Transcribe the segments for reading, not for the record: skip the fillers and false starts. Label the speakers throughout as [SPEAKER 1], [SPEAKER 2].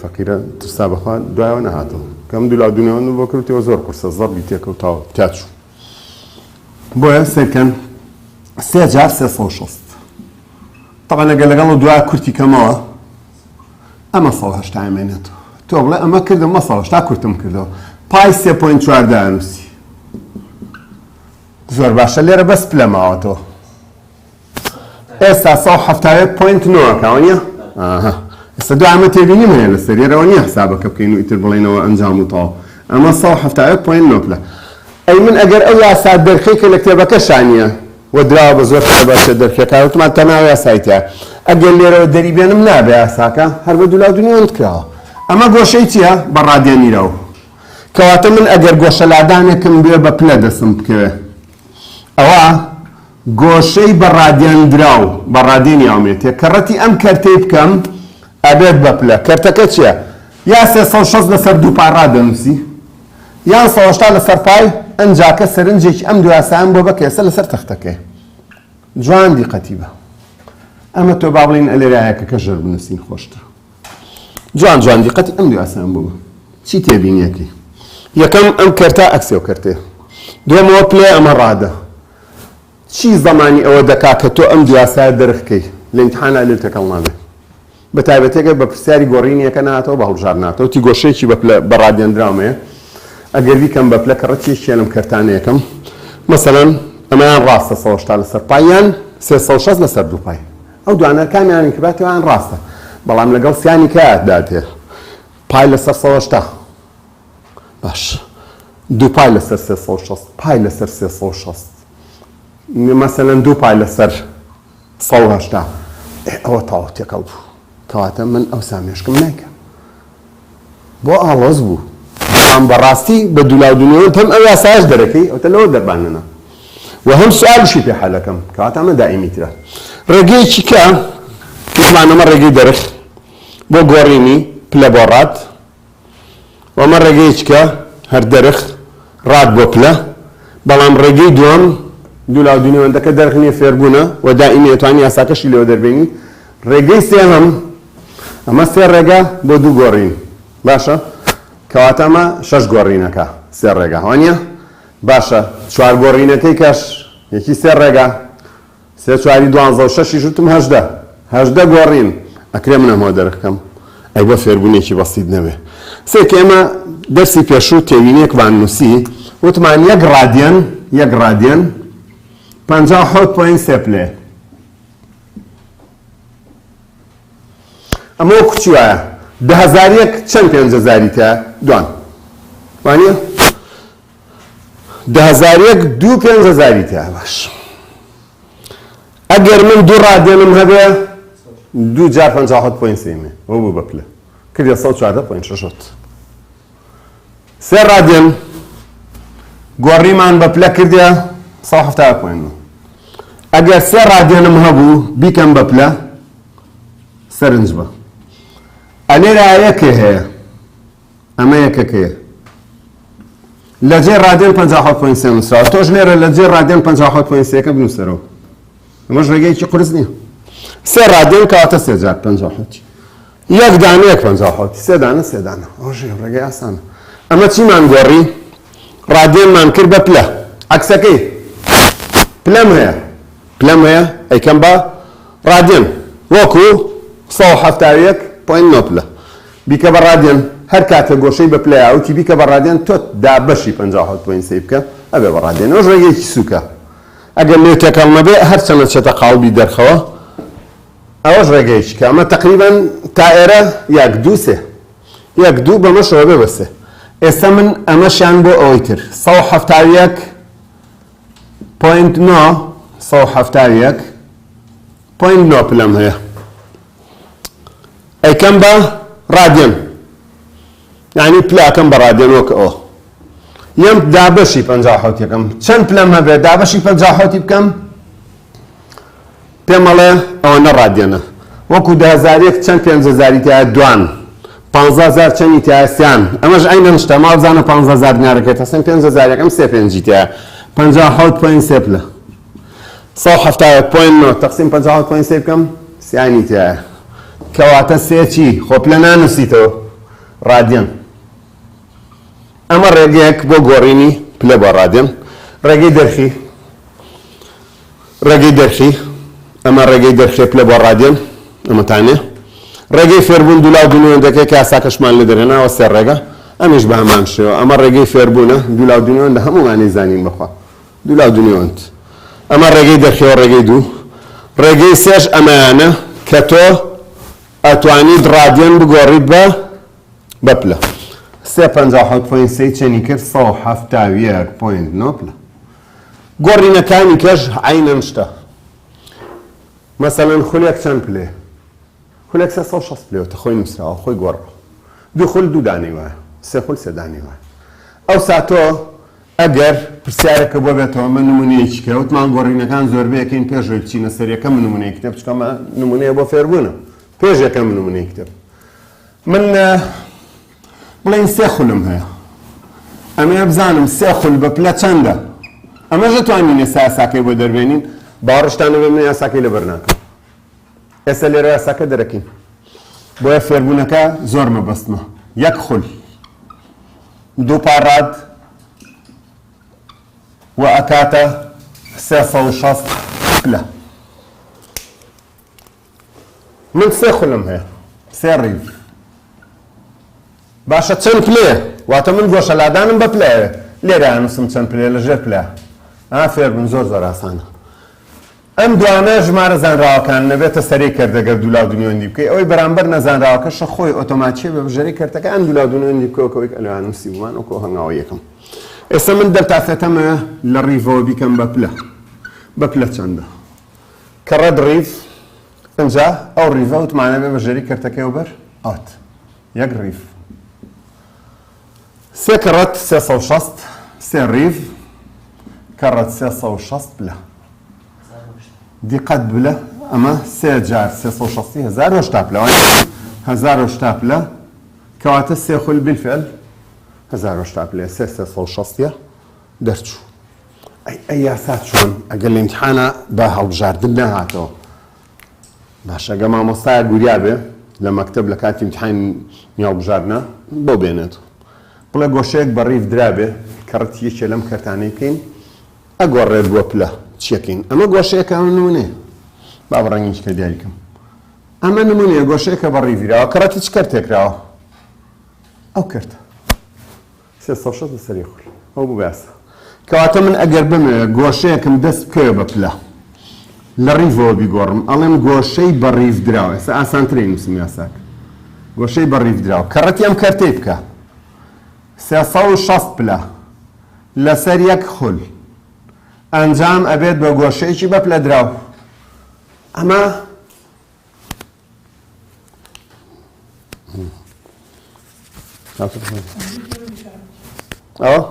[SPEAKER 1] فەقیرە ترسا بەخوا دوایەوە نەهاتەوە کەم دوو لا دوو نێوەندم بۆ کردەوە زۆر قورسە زەڕبی تێکەوت تاو تیاچوو بۆیە سەیرکەن سێ جار 360 طبعا ئەگەر لەگەڵ دوا کورتی کەمەوە ئەمە 180 مێنێتەوە تۆ بڵێ ئەمە کردم مە 180 کورتم کردەوە پای 3.4 دانووسی زۆر باشە لێرە بەس پلە ماوەتەوە ئێستا 171 point نۆ ئەکا وانیە؟ ئاها ئێستا دو ئەمە تێبینیم هەیە لەسەر یەرەوە نییە حسابەکە بکەین و ئیتر بڵێنەوە ئەنجام و تەواو ئەمە 171 point نۆ پلە ئەی من ئەگەر ئەو یاسا دەرخەی کە لە کتێبەکە شانیە و دراوە بە زۆر کتێبە چێ دەرخەکە وتمان تەنها یاسای تیا ئەگەر لێرەوە دەری بێنم نابێ یاساکە هەر بە دوولا دونیاند کراوە ئەمە گۆشەی چییە بە ڕادیەنیرەوە کەواتە من ئەگەر گۆشەلادانێکم بوێ بە پلە دەسم بکەوێ ئەوە گۆشەی بە ڕادیان دراو بە ڕادیەنی ئاومێتێ کە ڕەتی ئەم کەرتەی بکەم ئەبێت بە پلە کەرتەکە چیە یا 360 لەسەر دوو پای ڕادەنووسی یان 180 لەسەر پای ئەنجاکە سەرنجێکی ئەم دوو یاسایەم بۆ بکە ئێستا لەسەر تەختەکەی جوان دیقەتی بە ئەمە تۆ با بڵین ئەلێرایەکەکە ژێر بنووسین خۆشتر جوان جوان دیقەتی ئەم دوو یاسایەم بۆ بە چی تێبینیەکەی یەکەم ئەم کەرتە ئەکسێ و کەرتێ دووەمەوە پلەیە ئەمە ڕادە چی زەمانی ئەوە دەکا کە تۆ ئەم دوو یاسایە دەرخ کەی لە ئیمتحانا لێت تێکەڵ نابێ بە تایبەتی ئەگەر بە پرسیاری گۆڕینی یەکە نەهاتەوە بە هەڵبژاردن هاتەوە تی گۆشەیەکی بە پلە بە ڕادیەندراوم هەیە ئەگەر بیکەم بە پلە کە ڕەتی یەکیان لەم کەرتانە یەکەم مەسەلەن ئەمەیان ڕاستە 180 لەسەر پای یان 360 لەسەر دوو پای ئەو دوانە کامیان کە باتەوەیان ڕاستە بەڵام لەگەڵ سیانی کە داتێ پای لەسەر 180 باش دوو پای لەسەر 360 پای لەسەر 360 مەسەلەن دوو پای لەسەر 180 ئێ ئەوە تەواو تێکەڵ بوو کەواتە من ئەوسا مێشکم نایکە بۆ ئاڵۆز بوو بەڵام بەڕاستی بە دوولاو دوونەوە هەم ئەو یاسایش دەرەکەی ئەوتە لەوە دەربانەنا و هەم سوالشی پێ حەلەکەم کەواتە ئەمە دائیمی ترە ڕێگەیەکی کە وتمان ئەمە ڕێگەی دەرخ بۆ گۆڕینی پلە بۆ ڕات و ئەمە ڕێگەیەکی کە هەر دەرخ ڕات بۆ پلە بەڵام ڕێگەی دووەم دوو لاو دوو نێوەندەکە دەرخ نییە فێربوونە و دائیمی ئەتوانی یاساکەشی لێوە دەربێنی ڕێگەی سێهەم ئەمە سێ ڕێگە بۆ دوو گۆڕین باشە کەواتە ئەمە شەش گۆڕینەکە سێ ڕێگا وانە باشە چوار گۆڕینەکەی کەش یەکی سێ ڕێگا سێ چواری دوانزە و شەشیش وتم 18 18 گۆڕین ئەکرێ من ئەمەوە دەرخکەم ئەی بۆ فێربوونێکی بەسیت نەبێ سێ کە ئێمە دەرسی پێشوو تێوینێکمان نووسی وتمان یەک ڕادیەن یەک ڕادیەن 57.3 پلەیە ئەمە وەکو چی وایە دە هەزاریەک چەند پێنج هەزاری تیا دوان وانە دە هەزاریەک دوو پێنج هەزاری تیا باش ئەگەر من دوو ڕادێنم هەبێ دوو جار 57 point سێ ئەو بوو بە پلە کردە 114 point شەش سێ ڕادێن گۆڕیمان بە پلە کردە 170 point ئەگەر سێ ڕادێنم هەبوو بیکەم بە پلە سەرنج بە ئەلێرا یەکێ هەیە ئەمە یەکەکەیە لە جێ ڕادێن 57.3 نووسراوە تۆش لێرە لە جێ ڕادێن 57.3 کە بنووسەرەوە ئەمەش ڕێگەیەکی قورس نییە سێ ڕادێن کەواتە سێ جار 57 یەک دانە یەک 57 سێ دانە سێ دانە ئەوەش ڕێگەی ئاسانە ئەمە چیمان گۆڕی ڕادێنمان کرد بە پلە عەکسەکەی پلەم هەیە پلەم هەیە ئەیکەم بە ڕادێن وەکو 171 point نۆ پلە بیکە بە ڕادیەن هەر کاتێ گۆشەی بە پلەیا وتی بیکە بە ڕادیەن تۆ دابەشی 57 point سێی بکە ئەبێ بە ڕادیەن ئەوەش ڕێگەیەکی سووکە ئەگەر لێ تێکەڵ نەبێ هەرچەنە چێتە قاڵبی دەرخەوە ئەوەش ڕێگەیەکی کە ئەمە تقریبا تا ئێرە یەک دوو سێ یەک دوو بەمەشەوە بێ بە سێ ئێستا من ئەمەشیان بۆ ئەوەی تر 171 point نۆ 171 point نۆ پلەم هەیە ئەیکەم بە ڕادیەن یعنی پلاکەم بە ڕادیەن وەک ئەو یەم دابەشی 57 یەکەم چەند پلەم هەبێ دابەشی 57 بکەم پێم ئەڵێ ئەوەنە ڕادیەنە وەکو دە هەزاریەک چەند پێنج هەزاری تایە دوان پانزە هەزار چەنی تایە سیان ئەمەش عەینەن شتە ما بزانە پانزە هەزار دینارەکەی تەسن پێنج هەزاریەکەم سێ پێنجی تایە 57 point سێ پلە 171 point نۆ تەقسیم 57 point سێ بکەم سیانی تایە کەواتە سێ چی خۆ پلە نانووسیتەوە. ڕادیەن. ئەمە ڕێگەیەک بۆ گۆڕینی پلە بۆ ڕادیەن. ڕێگەی دەرخی ڕێگەی دەرخی ئەمە ڕێگەی دەرخێ پلە بۆ ڕادیەن ئەمەتانێ ڕێگەی فێربوون دوولا و دوونەوەندەکەی کە یاساکەشمان لێ دەرهێناوە سێ ڕێگە ئەمیش بە هەمان شێوە ئەمە ڕێگەی فێربوونە دوولا و دوونەوەندە هەموومانی زانین بەخوا دوولا و دوونەوەند ئەمە ڕێگەی دەرخێوە ڕێگەی دوو ڕێگەی سێش ئەمەیانە کە تۆ ئەتوانیت ڕادیەن بگۆڕیت بە بە پلە. سێ 57 point سێی چەنی کرد 171 point نۆ پلە. گۆڕینەکانی کەش عەینەن شتە. مەسەلەن خولێک چەند پلەیە؟ خولێک 360 پلەیە تە خۆی نووسراوە خۆی گۆڕاوە. دوو خول دوو دانەی وایە، سێ خول سێ دانەی وایە. ئەوسا تۆ ئەگەر پرسیارێکە بۆ بێتەوە من نمونەیەکی کە وتمان گۆڕینەکان زۆربەیەکەین پێش ئەوەی بچینە سەر یەکەم نمونەی کتێب چونکە ئەمە نمونەیە بۆ فێربوونە پێش یەکەم نمونەی کتێب من بڵێن سێ خولم هەیە ئەمەیە بزانم سێ خول بە پلە چەندە ئەمەش دەتوانین ئێستا یاساکەی بۆ دەربێنین باوەڕشتان نەبێ من یاساکەی لەبەر ناکەم ئێستا لێرە یاساکە دەرەکەین بۆیە فێربوونەکە زۆر مەبەستمە یەک خول دوو پاڕاد و ئەکاتە 360 پلە من سێ خولم هەیە سێ ڕیڤ باشە چەند پلەیە واتە من گۆشە لادانم بە پلەیە لێرە ئەنووسم چەند پلەیە لە ژێر پلە ئا فێربوون زۆر زۆر ئاسانە ئەم دوانە ژمارە زانراوەکان نەبێتە سەرەی کەرتە گەر دوولا و دونیۆندی بکەی ئەوەی بەرامبەر نەزانراوەکەشە خۆی ئۆتۆماتیە بە بژەری کەرتەکە ئەم دوولا و دونیۆندی بکەوە کە ئەوەی کە لەوێ نووسیبوومان وەکو هەنگاوە یەکەم ئێستا من دەلتا سێتەمە لە ڕیڤەوە بیکەم بە پلە بە پلە چەندە کەڕەت ڕیڤ ئینجا ئەو ڕیڤە وتمانە بێ بەژێری کەرتەکەی بەر ئات یەک ڕیڤ سێ کەڕەت 360 سێ ڕیڤ کەڕەت 360 پلە دیقەت بلە ئەمە سێ جار 360 1080 پلە 1080 پلە کەواتە سێ خول بالفعل 1080 پلە سێ 360 دەرچوو ئەی ئەی یاسا چۆن ئەگەر لە ئیمتحانا بە هەڵبژاردن نەهاتەوە باشە گە مامۆستایەک وریا بێ لە مەکتەب لە کاتی ئیمتحانی هەڵبژاردنە بۆ بێنێت بڵێ گۆشەیەک بە ڕیف درابێ کەڕەتی یەکێ لەم کەرتانەی بکەین ئەگۆڕێت بۆ پلە چیەکەین ئەمە گۆشەیەکە ئەمە نمونەیە با بە ڕەنگێکی کە دیاریکەم ئەمە نمونەیە گۆشەیەکە بە ڕیڤیراوە کەڕەتی چ کەرتێکراوە ئەو کەرتە 360 لەسەر یەک خول ئەو بوو باسە کەواتە من ئەگەر بمەوێ گۆشەیەکم دەست بکەوێ بە پلە لە ڕیڤەوە بیگۆڕم ئەڵێم گۆشەی بە ڕیڤ دراوە ئێستا ئاسانترە نووسم یاساکە گۆشەی بە ڕیڤ دراوە کەڕەتی ئەم کەرتەی بکە 360 پلە لەسەر یەک خول ئەنجام ئەبێت بە گۆشەیەکی بە پلە دراو ئەمە ئەوە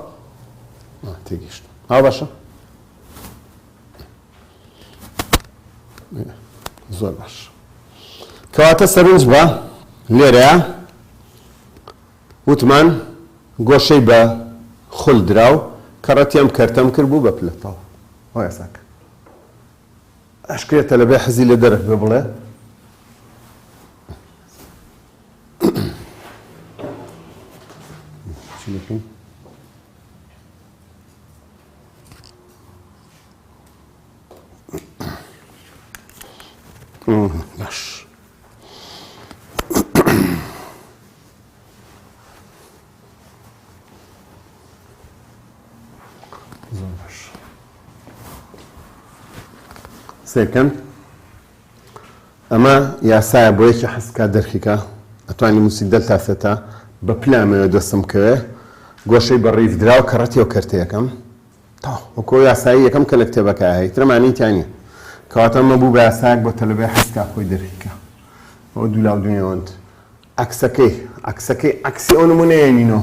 [SPEAKER 1] تێگەیشتم ئەوە باشە زۆر باش کەواتە سەرنج بە لێرە وتمان گۆشەی بە خول دراو کەڕەتی ئەم کەرتەم کرد بوو بە پلەتەوە ئەو یاساکە ئەشکرێ تەلەبەی حەزی لە دەرخ بێ بڵێ چی دەکەین؟ باش زۆر باش سێکەم ئەمە یاسایە بۆ یەکی حەزکا دەرخیکە ئەتوانی موسی دەلتا سێتا بە پلامەوە دەستم بکەوێ گۆشەی بە ڕیف دراو کە ڕەتیەوە کەرتەیەکەم تا وەکۆ یاسایی یەکەم کە لە کتێبەکە هەیە ترەمانی تیا نییە کەواتە ئەمە بوو بە یاسایەک بۆ تەلەبەی حەزکا خۆی دەرخیکە ئەوە دوولا و دوونێوەند عەکسەکەی عەکسەکەی عەکسی ئەو نمونەیە نینۆ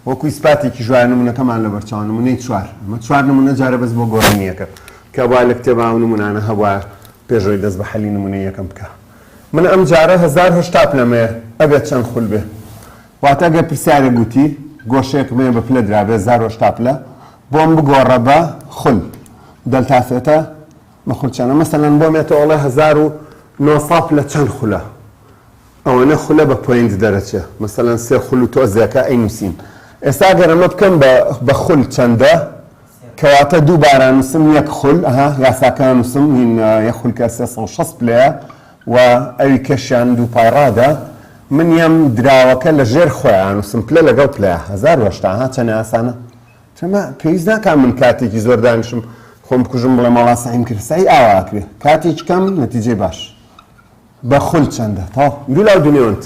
[SPEAKER 1] وەکو ئیسپاتێکیش وایە نمونەکەمان لەبەرچاوە نمونەی چوار ئەمە چوار نمونە جارێ بەس بۆ گۆڕینی یەکەم کە وایە لە کتێبا ئەو نمونانە هەبوایە پێش ئەوەی دەست بە حەلی نمونەی یەکەم بکا من ئەم جارە 1080 پلەم هەیە ئەبێت چەند خول بێ واتە گەر پرسیارێک گوتی گۆشەیەکم هەیە بە پلە درابێ 1080 پلە بۆم بگۆڕە بە خول دەلتا سێتە بە خول چەنە مەسەلەن بۆم ێتەوە ئەڵێ 1900 پلە چەند خولە؟ ئەوەنە خولە بە point دەرەچێ مەسەلەن سێ خول و تۆزێکە ئەینوسین ئێستا گەر ئەمە بکەم بە بە خول چەندە کەواتە دووبارە ئەنوسم یەک خول ئەها یاساکە ئەنوسم هین یەک خول کە 360 پلەیە و ئەوی کەشیان دوو pi rad ە من یەم دراوەکە لە ژێر خۆیان ئەنوسم پلە لەگەڵ پلەیە 1080 ها چەنێ ئاسانە چما پێویست ناکا من کاتێکی زۆر دانیشم خۆم بکوژم بڵێم وەڵا سەعیم کرد سەعی ئاوا ئەکرێ کاتێکی کەم نەتیجەی باش بە خول چەندە تەواو دوو لاو دوو نێوەند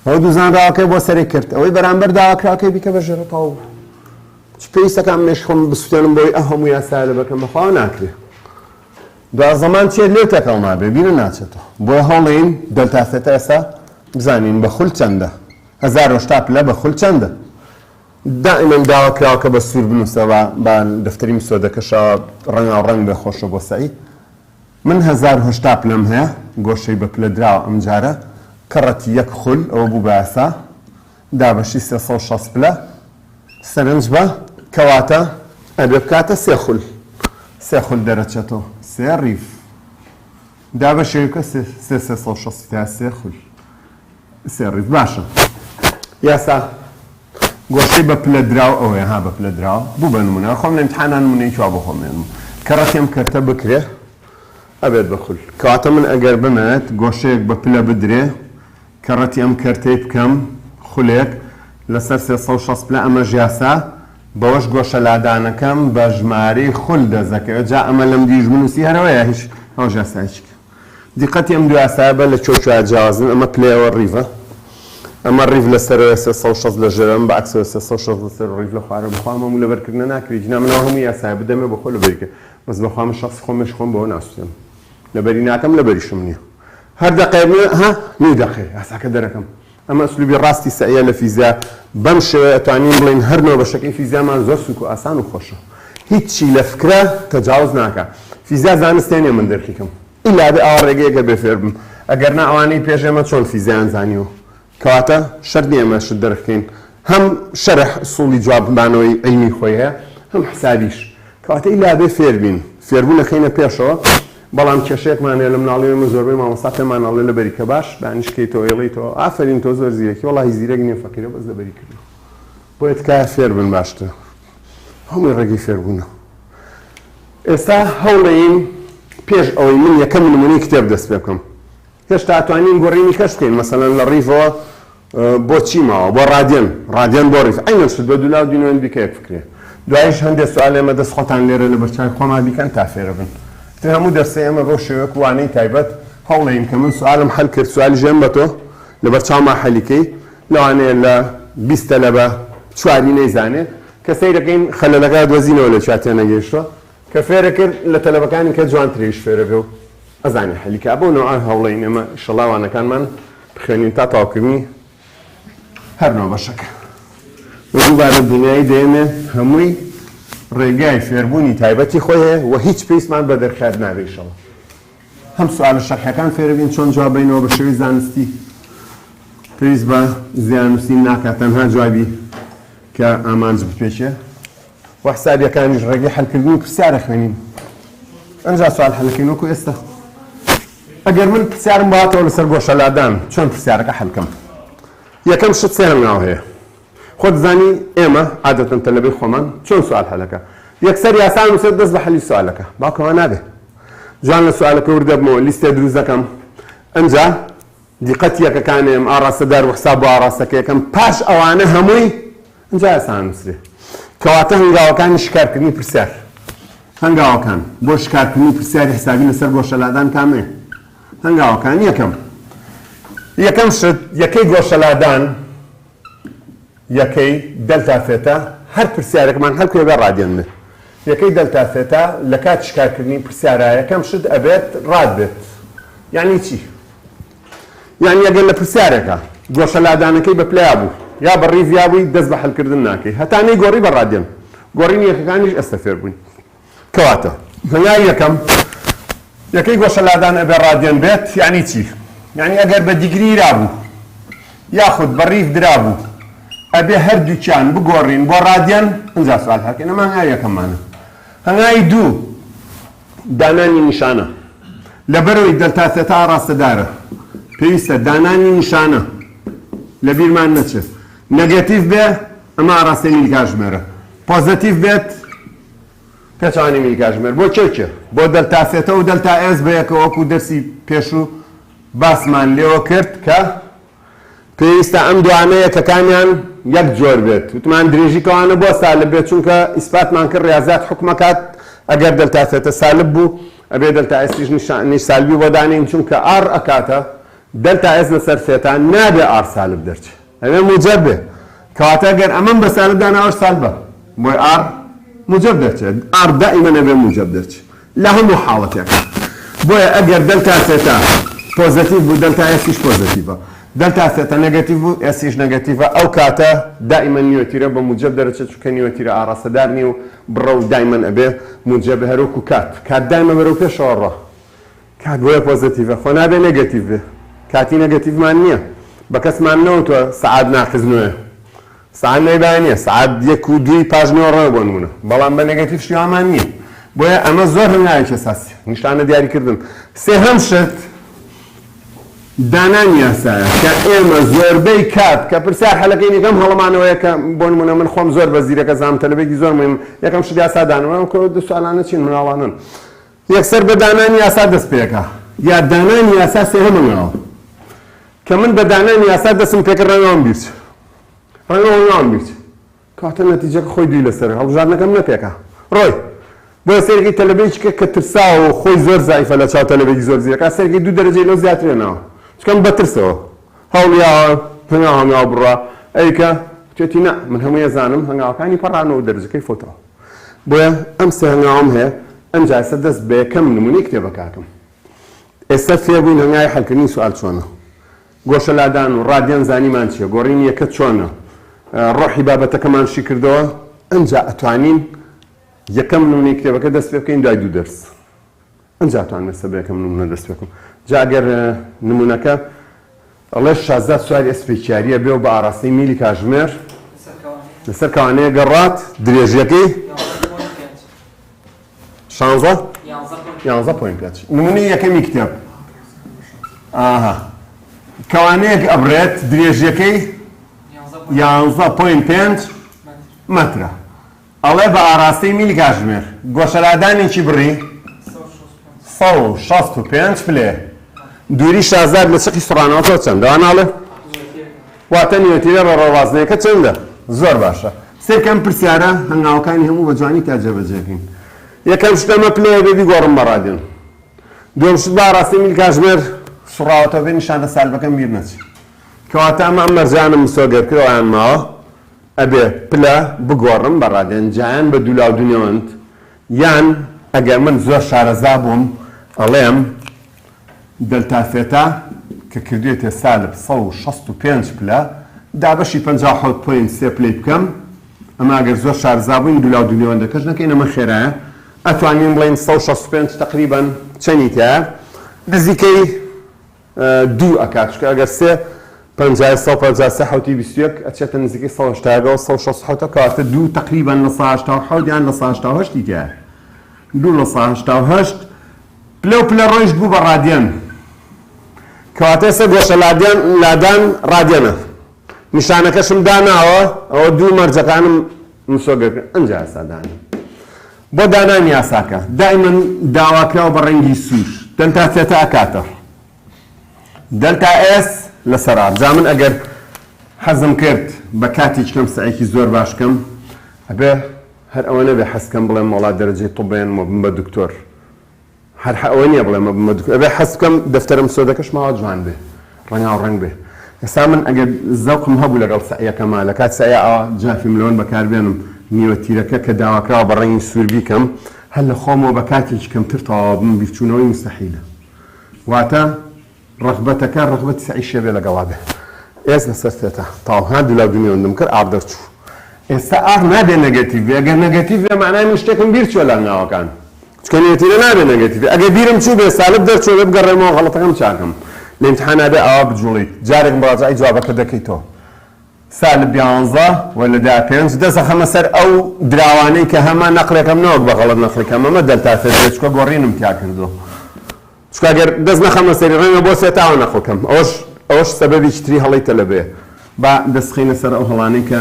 [SPEAKER 1] ئەوە دوو زانراوەکەی بۆ سەرێک کرد ئەوەی بەرامبەر داواکراوەکەی بیکە بە ژێرە تەواو چ پێویستەکە من مێشک خۆم بسوتێنم بۆی ئەو هەموو یاسایە لەبەرکەم بەخوا ناکرێ دوا زەمان چێت لێو تێکەڵ نابێ بیرە ناچێتەوە بۆیە هەوڵین delta theta ئێستا بزانین بە خول چەندە 1080 پلە بە خول چەندە دائیمەن داواکراوەکە بە سوور بنووسە با با دەفتەری مسۆدەکەشە ڕەنگاو ڕەنگ بێ خۆشە بۆ سەعی من 1080 پلەم هەیە گۆشەی بە پلە دراوە ئەمجارە کەڕەتی یەک خول ئەوە بوو بە یاسا دابەشی 360 پلە سەرنج بە کەواتە ئەبێ بکاتە سێ خول سێ خول دەرەچێتەوە سێ ڕیف دابەشێکە سێ سێ 360 تا سێ خول سێ ڕیف باشە یاسا گۆشەی بە پلە دراو ئەوەیە ها بە پلە دراو بوو بە نمونە خۆم لە امتحانا نمونەی کوا بۆ خۆم ێنم کە ڕەتێم کەرتە بکرێ ئەبێت بە خول کەواتە من ئەگەر بمەوێت گۆشەیەک بە پلە بدرێ کە ڕەتی ئەم کەرتەی بکەم خولێک لەسەر 360 پلە ئەمەش یاسا بەوەش گۆشە لادانەکەم بە ژمارەی خول دەست دەکەوێت جا ئەمە لەم دیش بنووسی هەرەوەیە هیچ ئەوەش یاسایەکی دیقەتی ئەم دوو یاسایە بە لە کوێ کوێ جیاوازن ئەمە پلەیەوە ڕیڤە ئەمە ڕیڤ لە سەرەوە 360 لە ژێرە ئەم بە عەکسەوە 360 لە سەر ڕیڤ لە خوارەوە بەخوا ئەمە هەموو لەبەرکردنە ناکرێت جنا من ئەوە هەموو یاسایە بدەمێ بەخۆ لەبەری کە بەس بەخوا من شەخسی خۆم مێشکی خۆم بەوە ناسوتێنم لەبەری ناکەم لەبەریشم نییە هەر دەقەیە بنێ ها نیو دەقەیە یاساکە دەرەکەم ئەمە ئەسلوبی ڕاستی سەعیە لە فیزیا بەم شێوەیە ئەتوانین بڵێین هەر نۆ بەشەکەی فیزیامان زۆر سوک و ئاسان و خۆشە هیچی لە فکرە تەجاوز ناکا فیزیا زانستێ نیە من دەرخی کەم ئیلا بێ ئاوا ڕێگەیەکە بێ فێر بم ئەگەر نا ئەوانەی پێش ئێمە چۆن فیزیایان زانیوە کەواتە شەرت نیە ئێمە شت دەرخ کەین هەم شەرح ئسوڵی جوابدانەوەی عیلمی خۆی هەیە هەم حسابیش کەواتە ئیلا بێ فێر بین فێربوون ئەخەینە پێشەوە بەڵام کێشەیەکمان هەیە لە مناڵی ئێمە زۆربەی مامۆستا پێمان ئەڵێ لەبەری کە باش دانیش کەیتەوە ئەیڵێیتەوە ئافەرین تۆ زۆر زیرەکی وەڵاهی زیرەک نیم فەقیرە بەس لەبەری کردووە بۆیە تکایە فێر بن باشترە هەمووی ڕێگەی فێربوونە ئێستا هەوڵێین پێش ئەوەی من یەکەم نمونەی کتێب دەست پێ بکەم هێشتا ئەتوانین گۆڕینی کەش بکەین مەسەلەن لە ڕیفەوە بۆ چی ماوە بۆ ڕادیەن ڕادیەن بۆ ڕیف عەینەن شت بە دوولا و دینۆین بیکە یەک فکرێ دوایش هەندێ سوال ئێمە دەست خۆتان لێرە لەبەر چاوی خۆمان بیکەن تا فێرە بن تر هەموو دەرسەی ئێمە بەو شێوەیە وەکو وانەی تایبەت هەوڵێین کە من سوالم حەل کرد سوالیش ئێم بە تۆ لەبەر چاوما حەلی کەی لەوانەیە لە 20 تەلەبە چواری نەیزانێ کە سەیرەکەین خەلەلەکە دۆزینەوە لە چیا تێنەگەیشتووە کە فێرە کرد لە تەلەبەکانی کە جوانتریش فێرە بێ و ئەزانێ حەلی کا بەو نەوعە هەوڵێین ئێمە ئیشەڵا وانەکانمان بخوێنین تا تەواوکردنی هەر نۆ بەشەکە و دووبارە دنیای دەیەمێ هەمووی ڕێگای فێربوونی تایبەتی خۆی هەیە و هیچ پێویستمان بە دەرخات نابێ ئیشەڵا هەم سوالە شەرحەکان فێربین چۆن جواب بینەوە بە شێوەی زانستی پێویست بە زیان نووسین ناکات تەنها جوابی کە ئامانج بپێکێ و حسابیەکانیش ڕێگەی حەلکردنی پرسیار ئەخوێنین ئەنجا سوال حەلەکەین وەکو ئێستا ئەگەر من پرسیارم بۆ هاتەوە لەسەر گۆشەلادان چۆن پرسیارەکە حەلکەم یەکەم شت سێ هەنگاو هەیە خۆت زانی ئێمە عادەتەن تەلەبەی خۆمان چۆن سوال حەلەکە یەکسەر یاسا نووسێت دەست بە حەلی سوالەکە باوکەوە نابێ جوان لە سوالەکە وردەبمەوە لیستێ دروست دەکەم ئەنجا دیقەت یەکەکانێم ئاڕاستەدار و حساب بۆ ئاڕاستەکە یەکەم پاش ئەوانە هەمووی ئینجا یاسا ئەنووسرێ کەواتە هەنگاوەکانی شکارکردنی پرسیار هەنگاوەکان بۆ شکارکردنی پرسیاری حسابی لەسەر گۆشەلادان کامەیە هەنگاوەکان یەکەم یەکەم شت یەکەی گۆشەلادان یەکەی delta theta هەر پرسیارێکمان هەر کوێ بێ ڕادیەن بێت یەکەی delta theta لە کاتی شکارکردنی پرسیارا یەکەم شت ئەبێت rad بێت یعنی چی یعنی ئەگەر لە پرسیارێکا گۆشە لادانەکەی بە پلەیا بوو یا بە ڕیڤیا بووی دەست بە حلکردن ناکەی هەتا نەیگۆڕی بە ڕادیەن گۆڕینی یەکەکانیش ئێستا فێر بووین کەواتە هەنگاوی یەکەم یەکەی گۆشە لادان ئەبێ ڕادیەن بێت یعنی چی؟ یعنی ئەگەر بە degree رابوو یاخود بە ڕیف درابوو ئەبێ هەردووکیان بگۆڕین بۆ ڕادیەن ئینجا سوال هەکەین ئەمە هەنگاوی یەکەممانە هەنگاوی دوو دانانی نیشانە لەبەرەوەی delta theta ئاڕاستەدارە. پێویستە دانانی نیشانە لە بیرمان نەچێت. نەگەتیڤ بێ ئەمە ئاڕاستەی میلی کاتژمێرە. پۆزەتیڤ بێت پێچەوانەی میلی کاتژمێر. بۆ کێ و کێ؟ بۆ دەلتا سێتە و دەلتا ئێس بەیەکەوە وەکو دەرسی پێشوو باسمان لێوە کرد کە پێویستە ئەم دوانە یەکەکانیان یەک جۆر بێت. وتمان درێژی کەوانە بۆ سالب بێت چونکە ئیسپاتمان کرد ڕیازیات حوکمەکات ئەگەر دەلتا سێتە سالب بوو ئەبێ دەلتا ئێسیش نیشانەی سالبی بۆ دانێین چونکە R ئەکاتە دەلتا S لەسەر سێتا نابێ R سالب دەرچێ ئەبێ موجەب بێ کەواتە گەر ئەمەم بە سالب دانا ئەوش سالبە بۆی R موجەب دەرچێت R دائیمەن ئەبێ موجەب دەرچێ لە هەموو حاڵەتێک بۆیە ئەگەر دەلتا سێتا پۆزەتیڤ بوو دەلتا ئێسیش پۆزەتیڤە دەلتا سێتا نێگەتیڤ بوو ئێسیش نێگەتیڤە ئەو کاتە دائیمەن نیوەتیرە بە موجەب دەرەچێت چونکە نیوەتیرە ئاڕاستەدار نیە و بڕە و دایمەن ئەبێ موجەب هەروەکو کات کات دایمە بەرەو پێشەوە ڕا کات بۆیە پۆزەتیڤە خۆ نابێ نێگەتیڤ بێ کاتی نێگەتیڤمان نیە بە کەسمان نەوتوە سەعات ناقس نۆیە سەعات نۆی بەیانیە سەعات یەک و دووی پاش نیوەڕۆیە بۆ نمونە بەڵام بە نێگەتیڤ شتی وامان نیە بۆیە ئەمە زۆر هەنگاوێکی ئەساسیە نیشانە دیاریکردن سێهەم شت دانانی یاسایە کە ئێمە زۆربەی کات کە پرسیار حەلەکەین یەکەم هەڵەمانەوەیە کە بۆ نمونە من خۆم زۆر بە زیرەکە زانم تەلەبێکی زۆر مهم یەکەم شت یاسا دانەوە ئەو کە سوالانە چین مناڵانن یەکسەر بە دانانی یاسا دەست پێکا یا دانانی یاسا سێهەم هەنگاوە کە من بە دانانی یاسا دەستم پێکرد ڕەنگەوەم بیرچ ڕەنگەوەم بیرچ کەواتە نەتیجەکە خۆی دووی لەسەرە هەڵبژاردنەکەم نەپێکا ڕۆی بۆیە سەیرەکەی تەلەبەیەکی کە کە ترساوە و خۆی زۆر زەعیفە لە چاو تەلەبەیەکی زۆر زیرەکا سەیرەکەی دوو دەرەجەی لەو زیاتر هێناوە چونکە ئەم بەترسەوە هەوڵیاوە هەنگاو هەنگاو بڕوا ئەوی کە وتێتی نا من هەمووی ئەزانم هەنگاوەکانی پەڕانەوە و دەرەجەکەی فەوتەوە بۆیە ئەم سێ هەنگاوەم هەیە ئەمجا ئێستا دەست بە یەکەم نمونەی کتێبەکە ئەکەم ئێستا فێربووین هەنگاوی حەلکردنی سوئال چۆنە گۆشە لادان و ڕادیان زانیمان چیە، گۆڕینی یەکە چۆنە، ڕۆحی بابەتەکەمان شیکردەوە، ئەنجا ئەتوانین یەکەم نمونەی کتێبەکە دەست پێ بکەین دوای دوو دەرس ئەنجا ئەتوانم ئێستا بە یەکەم نمونە دەست پێ بکەم. جا ئەگەر نمونەکە ئەڵێ شازاد سواری ئەسپێکی یاریە بێ و بە ئاڕاستەی میلی کاژمێر لەسەر کەوانەیە گەڕات درێژیەکەی شانزە؟ یانزە point پێنج. نمونەی یەکەمی کتێب. ئاها. کەوانەیەک ئەبڕێت درێژیەکەی 11.5 مەترە. ئەڵێ بە ئاراستەی میل کاتژمێر گۆشەلادانێکی بڕی 165 پلەیە. دووری شازاد لە چەقی سوڕانەوەکەوە چەندە؟ وا ناڵێ؟ واتە نیوەتیرە ڕێڕەوڕاستنەکە چەندە؟ زۆر باشە. سەیرکە ئەم پرسیارە هەنگاوەکانی هەموو بە جوانی تا جێبەجێکەین. یەکەم شت ئەمە پلەیە بێ بیگۆڕم بە ڕادیۆن. دووەم شت با ئاڕاستەی میل کاژمێر سوڕاوەتەوە بێ نیشانە سالبەکەم بیر نەچێ. کەواتە ئەمە ئەم مەرجانە مسۆگەر کرد ئەویان ماوە ئەبێ پلە بگۆڕم بە ڕادیۆن جایان بە دوولاو دوونێوەند یان ئەگەر من زۆر شارەزا بووم ئەڵێم دەلتا سێتا کە کردوێتە سالب 165 پلە دابەشی 57 point سێ پلەی بکەم ئەمە ئەگەر زۆر شارەزا بووین دوولاو دوو نێوەندەکەش نەکەین ئەمە خێرایە ئەتوانین بڵێین 165 تقریبا چەنی تیایە نزیکەی دوو ئەکات چونکە ئەگەر سێ پەنجای 153 حەوتی 21 ئەچێتە نزیکەی 180 167 کەواتە دوو تقریبا لە 187 یان لە 188 تیایە دوو لە 188 پلە و پلە ڕۆیشت بوو بە ڕادیەن. کەواتە ئێستا گۆشە لادان لادان ڕادیەنە. نیشانەکەشم داناوە، ئەوە دوو مەرجەکانم مسۆگەر کرد. ئەنجا یاسا دانێم. بۆ دانانی یاساکە دایمەن داواکراو بە ڕەنگی سوور دەلتا تێتا ئەکاتە دەلتا S لەسەر R. جا من ئەگەر حەزم کرد بە کاتێکی کەم سەعیەکی زۆر باش کەم ئەبێ هەر ئەوە نەبێ حەز کەم بڵێم وەڵا دەرەجەی طب بێنم و بم بە دکتۆر. هەر ئەوە نییە بڵێم ببمە دکتۆر ئەبێ حەز بکەم دەفتەرم سۆدەکەش ماوە جوان بێ ڕەنگاو ڕەنگ بێ ئێستا من ئەگەر زەوقم هەبوو لەگەڵ سەعیەکەما لە کات سەعیا ئاوا جافی ملۆن بەکار بێنم نیوە تیرەکە کە داواکراوە بە ڕەنگی سوور بیکەم هەر لە خۆمەوە بە کاتێکی کەمتر تەواو بم بیرچوونەوەی موستەحیلە واتە ڕەغبەتەکە ڕەغبەتی سەعی شێ بێ لەگەڵا بێ S لەسەر تێتا تاو ها دولا و دونیەوەندم کرد R دەرچوو ئێستا R نابێ نێگەتیڤ بێ ئەگەر نێگەتیڤ بێ مەعنای من شتێکم بیر چووە لە هەنگاوەکان چونکە نێگەتیڤە نابێ نێگەتیڤ بێ ئەگەر بیرم چوو بێ سالب دەرچووە بێ بگەڕێمەوە غەڵەتەکەم چاکەم لە ئیمتحانا بێ ئاوا بجوڵیت جارێک مڕاجەعەی جوابەکە دەکەیتەوە سالب بیانزە و لە دا پێنج دەست ئەخەمە سەر ئەو دراوانەی کە هەمە نەقلێکەم نەوەک بە غەڵەت نەقلی کەم ئەمە دەلتا تێت بێ چونکە گۆڕینم تیا کردووە. چونکە گەر دەست نەخەمە سەری ڕەنگە بۆ سێتاوە نەخۆکەم ئەوەش ئەوەش سەبەبێکی تری هەڵەی تەلەبەیە با دەست خەینە سەر ئەو هەڵانەی کە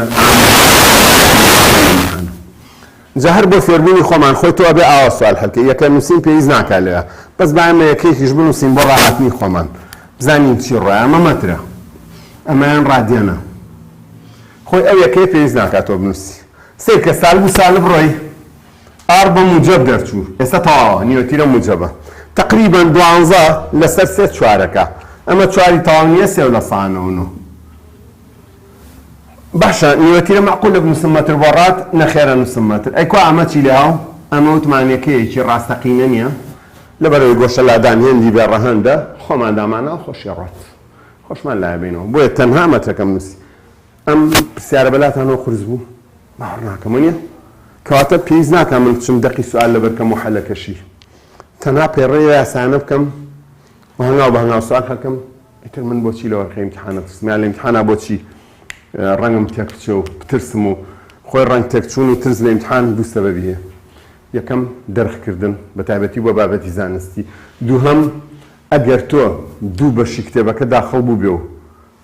[SPEAKER 1] جا هەر بۆ فێربوونی خۆمان خۆی تۆ ئەبێ ئاوا سوال حل کەی یەکە نووسین پێویست ناکا لێرە بەس با ئێمە یەکەیەکیش بنووسین بۆ ڕاهاتنی خۆمان بزانین چی ڕۆیە ئەمە مەترە ئەمەیان ڕادیەنە خۆی ئەو یەکەیە پێویست ناکا تۆ بنووسی سەیرکە سالب و سالب ڕۆی R بە موجەب دەرچوو ئێستا تەواوە نیوەتیرە موجەبە تەقریبەن دوانزە لەسەر سێ چوارەکە ئەمە چواری تەواو نییە سێ لە سا نۆ نۆ باشە نیوەتیرە مەعقولە بنووسم مەتر بۆ ڕات نەخێرە نووسم مەتر ئەی کوا ئەمە چی لێ هاو ئەمە وتمان یەکەیەکی ڕاستەقینە نییە لەبەرەوەی گۆشە لادان هێندی بێ ڕەهەندە خۆمان داماناو خۆشی ڕات خۆشمان لایە بینەوە بۆیە تەنها مەترەکەم نووسی ئەم پرسیارە بەلاتانەوە قورس بوو؟ باوەڕ ناکەم وەنیە؟ کەواتە پێویست ناکا من بچم دەقی سوئال لەبەر کەم و حەلەکەشی تەنها پەیڕەوی یاسایانە بکەم و هەنگاو بە هەنگاو سوئال حەل کەم ئیتر من بۆچی لە وەرقەی ئیمتیحانە ترسم یان لە ئیمتیحانا بۆچی ڕەنگم تێک بچێ و بترسم و خۆی ڕەنگ تێکچوون و ترس لە ئیمتیحان دوو سەبەبی هەیە یەکەم دەرخکردن بە تایبەتی بۆ بابەتی زانستی دووهەم ئەگەر تۆ دوو بەشی کتێبەکە داخڵ بووبێ و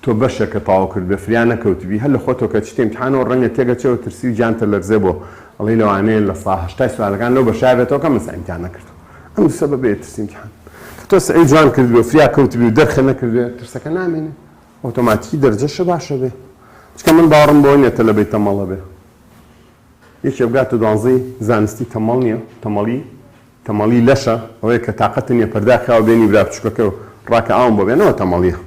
[SPEAKER 1] تۆ بەشێکت تەواو کردبێ فریا نەکەوتبی هەر لە خۆتەوە کە چیتە ئیمتحانەوە ڕەنگە تێگەچێ و ترسی و گیانتە لەرزێ بۆ ئەڵێی لەوانەیە لە سا هەشتای سوالەکان لەو بەشە بێتەوە کە من سەعیم تیا نەکردوە ئەم دوو سەبەبەیە ترسی ئیمتحان کە تۆ سەعی جوان کردبێ و فریا کەوتبی و دەرخە نەکردبێ ترسەکە نامێنێ ئۆتۆماتیکی دەرجەشە باشە بێ چونکە من باوەڕم بەوە نیە تەلەبەی تەمەڵە بێ یەکێ بگاتە دوانزەی زانستی تەمەڵ نیە تەمەڵی تەمەڵی لەشە، ئەوەیە کە تاقەتت نیە پەرداخی ئاو بێنی برا بچوکەکە و ڕاکە ئاوم بۆ بێنەوە تەمەڵیە.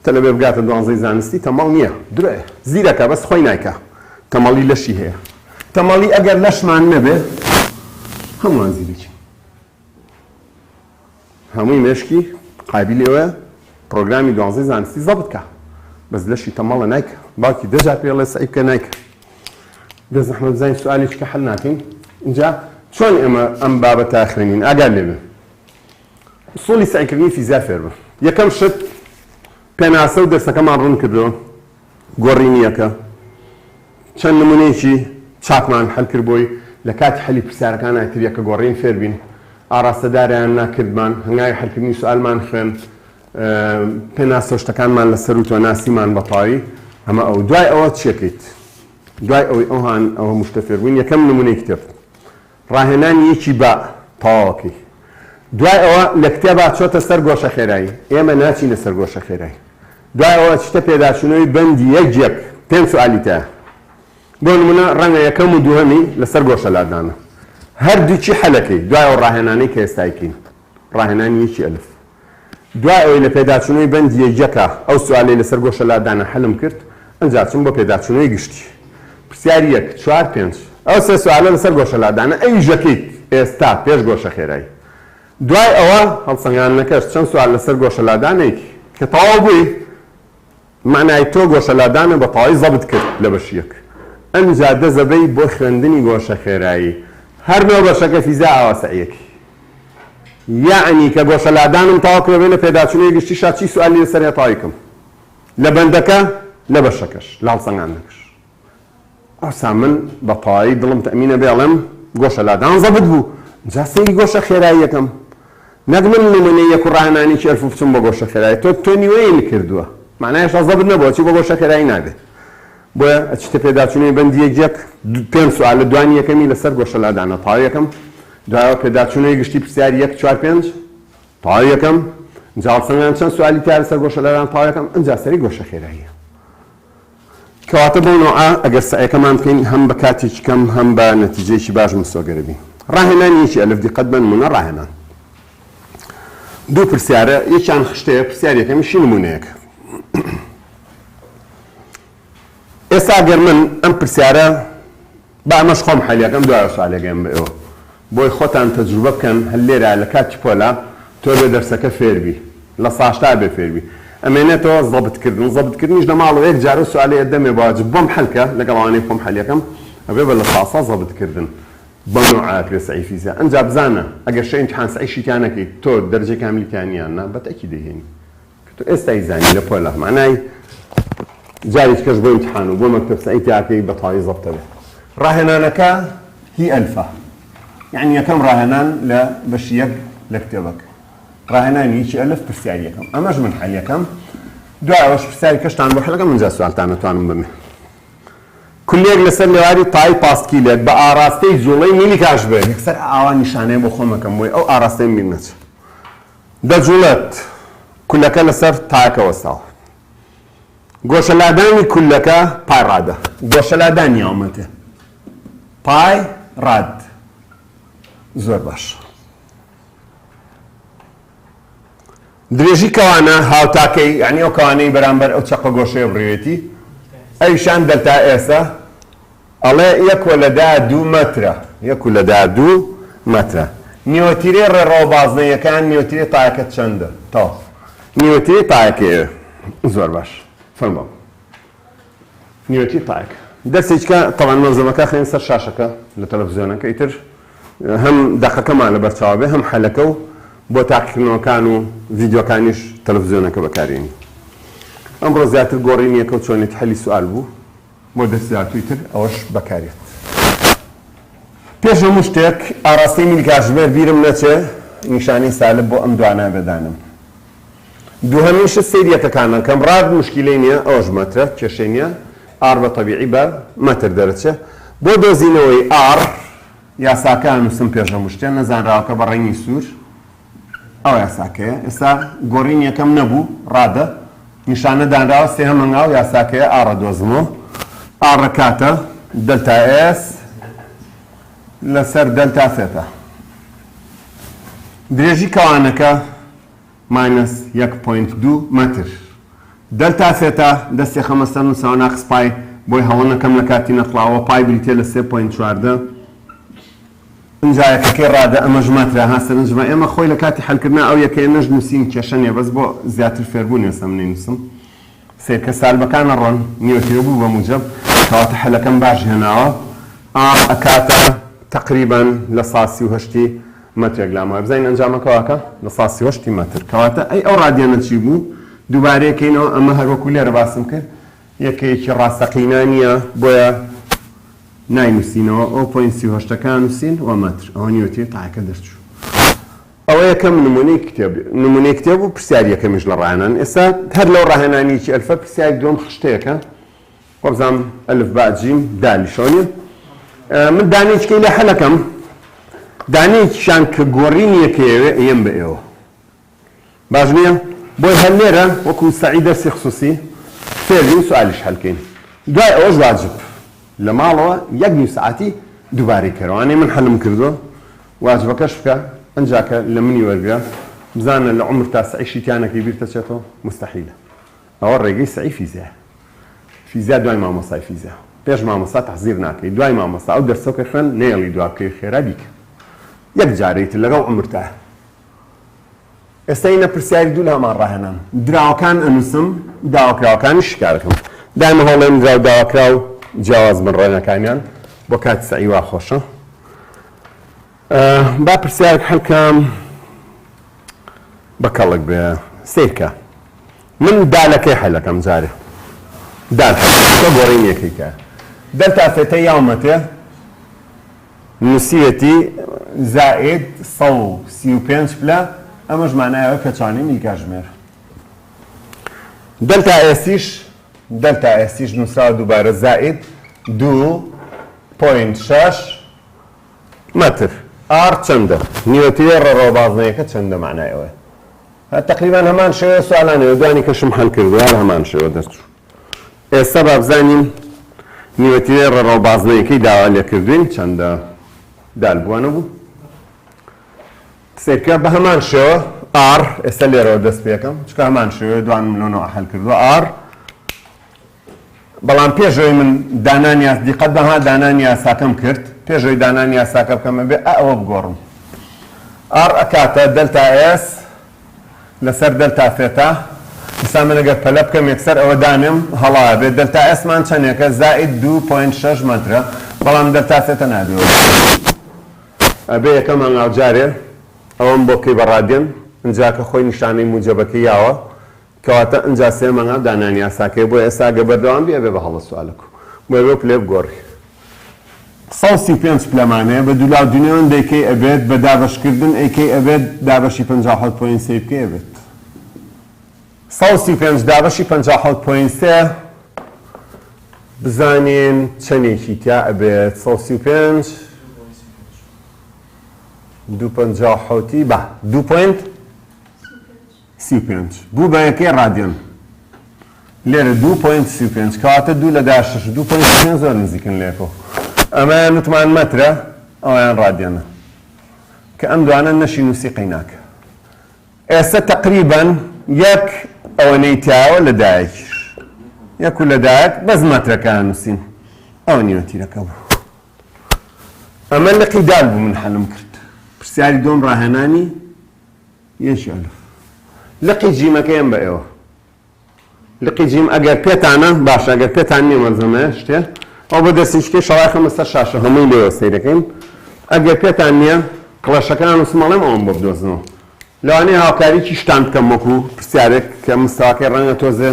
[SPEAKER 1] تەلەبێ بگاتە دوانزەی زانستی تەمەڵ نیە، درۆیە. زیرەکە بەس خۆی نایکا. تەمەڵی لەشی هەیە. تەمەڵی ئەگەر لەشمان نەبێ هەمووان زیرەکین. هەمووی مێشکی قابیلی ئەوەیە پڕۆگرامی دوانزەی زانستی زەبت کا بەس لەشی تەمەڵە نایکا باوکی دە جار پێی ئەڵێ سەعی بکە نایکا بێ زەحمەت بزانین سوالێکی کە حل ناکەین اینجا چۆن ئێمە ئەم بابەتە خوێنین ئاگات لێ بێ ئوسوڵی سەعیکردنی فیزیا فێر بە یەکەم شت پێناسە و دەرسەکەمان ڕوون کردەوە گۆڕینییەکە چەند نمونەیەکی چاکمان حەل کرد بۆی لە کاتی حەلی پرسیارەکانا ئیتر یەکە گۆڕین فێر بین ئاڕاستەداریان نا کردمان هەنگاوی حەلکردنی سوالمان خوێند پێناسەو شتەکانمان لەسەر و تۆ ناسیمان بە تەواوی ئەمە ئەو دوای ئەوە چیەکەیت دوای ئەوەی ئەوهان ئەو هەموو شتە فێربووین یەکەم نمونەی کتێب ڕاهێنانی یەکی با تەواوەکەی دوای ئەوە لە کتێبا چۆتە سەر گۆشە خێرایی ئێمە ناچینە سەر گۆشە خێرایی دوای ئەوە ئەچیتە پێداچوونەوەی بەندی یەک یەک پێنج سوالی تایە بۆ نمونە ڕەنگە یەکەم و دووهەمی لەسەر گۆشە لادانە هەردووکی حەلەکەی دوای ئەو ڕاهێنانەی کە ئێستا ئەیکەین ڕاهێنانی یەکی ئەلف دوای ئەوەی لە پێداچوونەوەی بەندی یەک یەکا ئەو سوالەی لەسەر گۆشە لادانە حەلم کرد ئەنجا ئەچم بۆ پێداچوونەوەی گشتی پرسیاری یەک چوار پێنج ئەو سێ سوالە لەسەر گۆشە لادانە ئەویش یەکەیت ئێستا پێش گۆشە خێرایی دوای ئەوە هەڵسەنگاندنەکەش چەند سوال لەسەر گۆشەلادانێک کە تەواو بووی مەعنای تۆ گۆشەلادانە بە تەواوی زەبت کرد لە بەشی یەک ئەمجا دەزەبەی بۆ خوێندنی گۆشە خێرایی هەر نۆ بەشەکە فیزیا ئاوا سەعیەکی یەعنی کە گۆشەلادانم تەواو کرد ئەبێ لە پێداچوونەوەی گشتیشا چی سوالی لەسەر هەیە تەواوی کەم لە بەندەکە لە بەشەکەش لە هەڵسەنگاندنەکەش. ئەوسا من بە تەواوی دڵم تەئمینە بێ ئەڵێم گۆشە لادان زەبت بوو جا سەیری گۆشە خێراییەکەم نەک من نمونەی یەک و ڕاهێنانێکی ئەلف و بچم بۆ گۆشە خێرایی تۆ تۆ نیوەی نکردووە معنای هێشتا زەبت نەبووە چی بۆ گۆشە خێرایی نابێ بۆیە ئەچیتە پێداچوونەوەی بەندی یەک یەک پێنج سوالە دوانی یەکەمی لەسەر گۆشە لادانە تەواو یەکەم دوایەوە پێداچوونەوەی گشتی پرسیاری یەک چوار پێنج تەواو یەکەم جا هەڵسەنگان چەند سوالی تیا لەسەر گۆشە لادان تەواو یەکەم ئەنجا سەری گۆشە خێراییە کەواتە بەو نەوعە ئەگەر سەعیەکەمان بکەین هەم بە کاتێکی کەم هەم بە نەتیجەیەکی باش مسۆگەرە بین. ڕاهێنانی یەکی ئەلف دیقەت بە نمونە ڕاهێنان دوو پرسیارە یەکیان خشتەیە پرسیار یەکەمیشی نمونەیەک. ئێستا گەر من ئەم پرسیارە با ئەمەش خۆم حەلیەکەم دوایە سوالێک ئەم بە ئێوە بۆی خۆتان تەجروبە بکەن هەر لێرە لە کاتی پۆلا تۆ بێ دەرسەکە فێر بی لە ساشتا بێ فێر بی ئەمێنێتەوە زەبت کردن زەبت کردنیش لە ماڵەوە یەک جار ئەو سوالەی ئەدەمێ بە واجب بۆم حەل کە لەگەڵ ئەوانەی خۆم حەلیەکەم ئەبێ بە لە ساسا زەبت کردن بەو نەوعە ئەکرێ سەعی فیزیا ئەنجا بزانە ئەگەر شەو ئیمتحان سەعیشی تیا نەکەی تۆ دەرەجەی کاملی تیا نیە یان نا بە تەئکید دەیهێنی کە تۆ ئێستا ئیزانی لە پۆلا مەعنای جارێکی کەش بۆ ئیمتحان و بۆ مەکتەب سەعی تیاکەی بە تەواوی زەبتە بێ. ڕاهێنانەکە هی ئەلفە یەعنی یەکەم ڕاهێنان لە بەشی یەک لە کتێبەکە. ڕاهێنانی یەکی ئەلف پرسیاری یەکەم ئەمەش من حەل یەکەم دوای ئەوەش پرسیاری کەشتان بۆ حەلەکەم ئینجا سوالتان ئەتوانم بمێ کولێک لەسەر لێواری تای پاسکیلێک بە ئاراستەی جوڵەی میلی کاژمێر یەکسەر ئاوا نیشانەیە بۆ خۆم ئەکەم بۆی ئەو ئاراستەیم بیر نەچێ دەجوڵێت کولەکە لەسەر تایەکە وەستاوە گۆشەلادانی کولەکە pi rad ە گۆشەلادانی یاومەتێ pi rad زۆر باش درێژی کەوانە هاوتاکەی یعنی ئەو کەوانەی بەرامبەر ئەو چەقە گۆشەیە بڕیوێتی ئەویشان delta S ە ئەڵێ یەک و لەدا دوو مەترە یەک و لەدا دوو مەترە نیوەتیرەی ڕێڕەوە بازنەیەکان نیوەتیرەی تایەکە چەندە تەواو نیوەتیرەی تایەکەیە زۆر باش فەرموو نیوەتی تایەک دەرسێکە تەوان مەلزەمەکە خەین سەر شاشەکە لە تەلەفزیۆنەکە ئیتر هەم دەقەکەمان لەبەر چاو بێ هەم حەلەکە و بۆ تاقیکردنەوەکان و ڤیدیۆکانیش تەلەفزیۆنەکە بەکارێنی ئەمڕۆ زیاتر گۆڕینی یەکە و چۆنێتی حەلی سوال بوو بۆ دەرسی داهاتووی تر ئەوەش بەکارێت پێش هەموو شتێک ئاراستەی میل کاتژمێر بیرم نەچێ نیشانەی سالب بۆ ئەم دوانە بێدانم دووهەمین شت سەیری یەکەکان ئەکەم rad موشکیلەی نیە ئەوەش مەترە کێشەی نیە R بە تەبیعی بە مەتر دەرەچێ بۆ دۆزینەوەی R یاساکە ئەنووسم پێش هەموو شتێ نەزانراوەکە بە ڕەنگی سوور ئەو یاساکەیە ئێستا گۆڕین یەکەم نەبوو rad ە نیشانە دانراوە سێهەم هەنگاو یاساکەیە R ە دۆزمەوە R کاتە delta S لەسەر delta theta درێژی کەوانەکە minus یەک point دوو مەتر. delta theta دەستی خەمە سەر نووسراوە ناقس pi بۆی هەڵە نەکەم لە کاتی نەقڵاوە pi بریتیە لە سێ point 14 ئینجا یەکەکەی rad ە ئەمەش مەترە ها سەرنجمە ئێمە خۆی لە کاتی حەلکردنا ئەو یەکەیە نەشنووسین کێشە نیە بەس بۆ زیاتر فێربوون ئێستا من نەینووسم سەیرکە سالبەکان ئەڕۆن نیوەتیرە بوو بە موجەب کەواتە حەلەکەم باش هێناوە R ئەکاتە تەقریبەن لە سا 38 ی مەترێک لام وایە بزانین ئەنجامەکە واکە لە سا 38 ی مەتر کەواتە ئەی ئەو ڕادیەنە چی بوو دووبارەی کەینەوە ئەمە هەر وەکو لێرە باسم کرد یەکەیەکی ڕاستەقینە نییە بۆیە ناینووسینەوە ئەو point 38 ەکە نووسین وە مەتر ئەوە نیوەتیرەی تایەکە دەرچوو ئەوە یەکەم نمونەی کتێب نمونەی کتێب و پرسیاری یەکەمیش لە ڕاهێنان ئێستا هەر لەو ڕاهێنانیەکی ئەلفە پرسیاری دووەم خشتەیەکە وابزانم ئەلف با جیم دالیشەوە نیە من دانەیەکەی لێ حەلەکەم دانەیەکیشان کە گۆڕینی یەکەیەوێ ئەیەم بە ئێوە باش نییە بۆی هەر لێرە وەکو سەعی دەرسی خسوسی فێربین سوالیش حەلکەین دوای ئەوەش واجب لە ماڵەوە یەک نیو سەعاتی دووبارەی کەرەوە ئەنێ من حەلم کردووە واجبەکەش بکە ئەنجا کە لە منی وەرگرە بزانە لە عومرتا سەعی شیتیانەکەی بیرتەچێتەوە موستەحیلە ئەوە ڕێگەی سەعی فیزیایە فیزیا دوای مامۆستای فیزیا پێش مامۆستا تەحزیر ناکەی دوای مامۆستا ئەو دەرسەو کە خوێن نەیەڵی دوا بکەوی خێرا بیکە یەک جارەی تر لەگەڵ عومرتا ئێستا ئینە پرسیاری دوو لە هەمان ڕاهێنان دراوەکان ئەنووسم داواکراوەکانیش شیکارەکەم دایمە هەوڵێم دراو داواکراو جیاواز بن ڕێنەکانیان بۆ کاتی سەعی وا خۆشە با پرسیارێک حل کەم بە کەڵک بێ سیرکە من دالەکەی حەلەکەم جارێ دال حەلەکە گۆڕین یەکەی delta theta یاومەتێ نووسیوێتی زائید 135 پلە ئەمەش مانای ئەوەیە پێچەوانەی میل کاتژمێر delta S یش delta S یش نووسراوە دووبارە زائید 2.6 مەتر R چەندە؟ نیوەتیرەی ڕێڕەوە بازنەیەکە چەندە مەعنای ئەوەیە هەر تەقریبان هەمان شێوەیە سوالانەوە دوانی کەشم حەل کردووە هەر هەمان شێوە دەرچوو ئێستا با بزانین نیوەتیرەی ڕێڕەوە بازنەیەکەی داوا لێکردوین چەندە دال بووە نەبوو سەیرکە بە هەمان شێوە R ئێستا لێرەوە دەست پێکەم چونکە هەمان شێوەیە دوانم لۆنەوە حەل کردووە R بەڵام پێش ئەوەی من دانانی یاس دیقەت بە ها دانانی یاساکەم کرد پێش ئەوەی دانانی یاساکە بکەم ئەبێ ئە ئەوە بگۆڕم R ئەکاتە delta S لەسەر delta theta ئیستا من ئەگەر پەلە بکەم یەکسەر ئەوە دانێم هەڵا ئەبێت delta S مان چەندێکە زائید 2.6 مەترە بەڵام delta theta نابێ ئەبێ یەکەم هەنگاو جارێ ئەوەم بۆ بکەی بە ڕادیەن ئینجا کە خۆی نیشانەی موجەبەکەی یاوە کەواتە ئنجا سێ مانگا دانانی یاساکەیە بۆیە ئێستا گەر بەردەوام بی ئەبێ بە هەڵە سوالەکو بۆیە بۆ پلەی بگۆڕی. 135 پلەمان هەیە بە دوولاو دوونێوەند دەیکەی ئەبێت بە دابەشکردن ئەیکەی ئەبێت دابەشی 57 point سێ بکەی ئەبێت 135 دابەشی 57 point سێ بزانین چەندێکی تیا ئەبێت 135 دوو پەنجا و حەوتی با دوو point 35 بوو بە یەکەی ڕادیۆن لێرە دوو point 35 کەواتە دوو لە دا شەش و دوو point 35 زۆر نزیکن لێکەوە. ئەمەیان وتمان مەترە ئەویان ڕادیۆنە کە ئەم دوانە نەشی نووسی قەیناکە. ئێستا تەقریبەن یەک ئەوەنەی تیاوە لە دایەکیش یەک و لە دایەک بەس مەترەکان نووسین ئەوە نیوەتیرەکە بوو. ئەمە لقی دال بوو من حەلم کرد. پرسیاری دووەم ڕاهێنانی یەکی ئەلف. لقی جیمەکەیم بە ئێوە. لقی جیم ئەگەر پێتانە باشە ئەگەر پێتان نییە مەلزەمەیە شتێ ئەو بە دەستیشکەی شەڵای خەمە سەر شاشە هەمووی لێوە سەیرەکەین ئەگەر پێتان نییە کڵێشەکان و سمەڵێم ئەوم بۆ بدۆزنەوە لەوانەیە هاوکاریی شتان بکەم وەکو پرسیارێک کە مستەواکەی ڕەنگە تۆزێ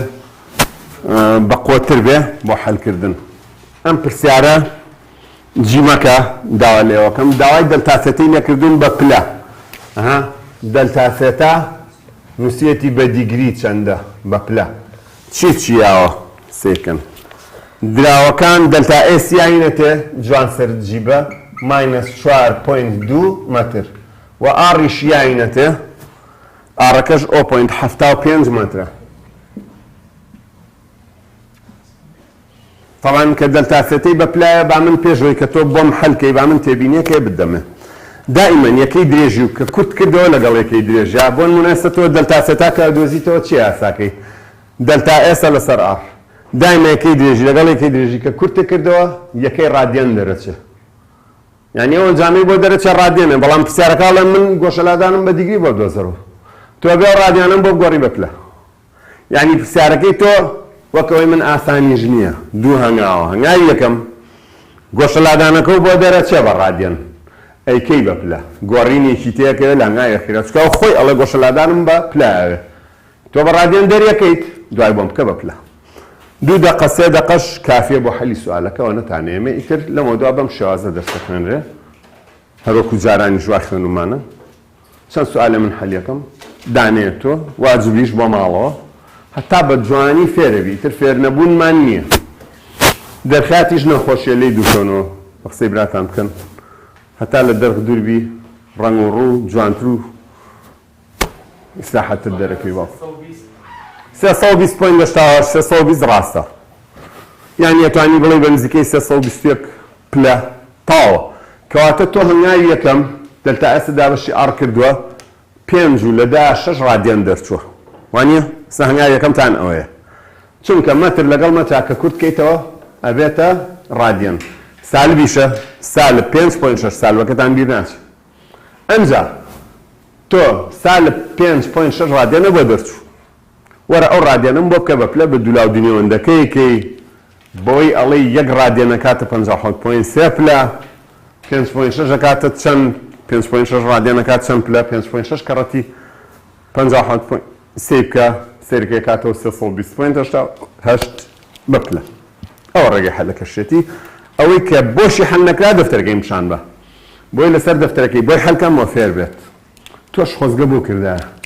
[SPEAKER 1] بەقوەتر بێ بۆ حەلکردن ئەم پرسیارە جیمەکە داوا لێوەکەم داوای delta theta ی لێکردوون بە پلە ئەها delta theta نووسیەتی بە degree چەندە بە پلە چی چیاوە سیرکەن دراوەکان delta S یاینەتێ جوان سەرجیبە minus 4.2 مەتر و R یش یاینەتێ R ەکەش o point 75 مەترە. تەبعەن کە delta theta ی بە پلایە با من پێش ئەوەی کە تۆ بۆم حەل کەی با من تێبینیەکەی بتدەمێ دائیمەن یەکەی درێژی و کە کورت کردەوە لەگەڵ یەکەی درێژیا بۆ نمونە ئێستا تۆ delta theta کە ئەدۆزیتەوە چیە یاساکەی delta S ە لەسەر R دایمە یەکەی درێژی لەگەڵ یەکەی درێژی کە کورتت کردەوە یەکەی ڕادیەن دەرەچێ یانی ئەو ئەنجامەی بۆ دەرەچێ ڕادیەنە بەڵام پرسیارەکە ئەڵێ من گۆشەلادانم بە degree بۆ بدۆزەرەوە تۆ ئەبێ ئەو ڕادیانەم بۆ بگۆڕی بە پلە یانی پرسیارەکەی تۆ وەک ئەوەی من ئاسانیش نییە دوو هەنگاوە هەنگاوی یەکەم گۆشە لادانەکەو بۆ دەرەچێ بە ڕادیەن ئەیکەی بە پلە گۆڕینێکی تێکەوێ لە هەنگاوی ئەخیرا چونکە ئەو خۆی ئەڵێ گۆشە لادانم بە پلە ئەوێ تۆ بە ڕادیەن دەریەکەیت دوای بۆم بکە بە پلە دوو دەقە سێ دەقەش کافیە بۆ حەلی سوالەکە ئەوە نەتانەیەمێ ئیتر لەمەودوا بەم شێوازە دەرس دەخوێنرێ هەروەکو جارانیش وا خوێنومانە چەند سوالێ من حەلیەکەم دانێ تۆ واجبیش بۆ ماڵەوە هەتا بە جوانی فێرەبی ئیتر فێرنەبوونمان نییە دەرخاتیش نەخۆشیە لێی دوورکەونەوە بە قسەی براتان بکەن هەتا لە دەرخ دووربی ڕەنگ و ڕوو جوانتر و ئیسراحەتتر دەرەکەوی باوکم. 320 point 88 320 ڕاستە یانی ئەتوانی بڵێی بە نزیکەی 321 پلە تەواوە کەواتە تۆ هەنگاوی یەکەم delta S ت دابەشی R کردووە پێنج و لە دا شەش ڕادیەن دەرچووە وانیە ئێستا هەنگاوی یەکەمتان ئەوەیە چونکە مەتر لەگەڵ مەترا کە کورت کەیتەوە ئەبێتە ڕادیەن سالبیشە سالب پێنج point شەش سالبەکەتان بیر ناچێ ئەنجا تۆ سالب پێنج point شەش ڕادیەنە بۆ دەرچوو وەرە ئەو ڕادیەنەم بۆ بکە بە پلە بە دوولاو دونێوەندەکەی کەی بەوەی ئەڵێی یەک ڕادیەن ئەکاتە 57 point سێ پلە پێنج point شەش ئەکاتە چەند پێنج point شەش ڕادیەن ئەکات چەند پلە پێنج point شەش کەڕەتی 57 point سێ بکە سەیرەکەی ئەکاتەوە 320 point 88 بە پلە ئەوە ڕێگەی حەلەکەشێتی ئەوەی کە بۆشی حەل نەکرا دەفتەرەکەیم پیشان بە بۆی لەسەر دەفتەرەکەی بۆی حەل کەم وە فێر بێت تۆش خۆزگە بۆ کردایە.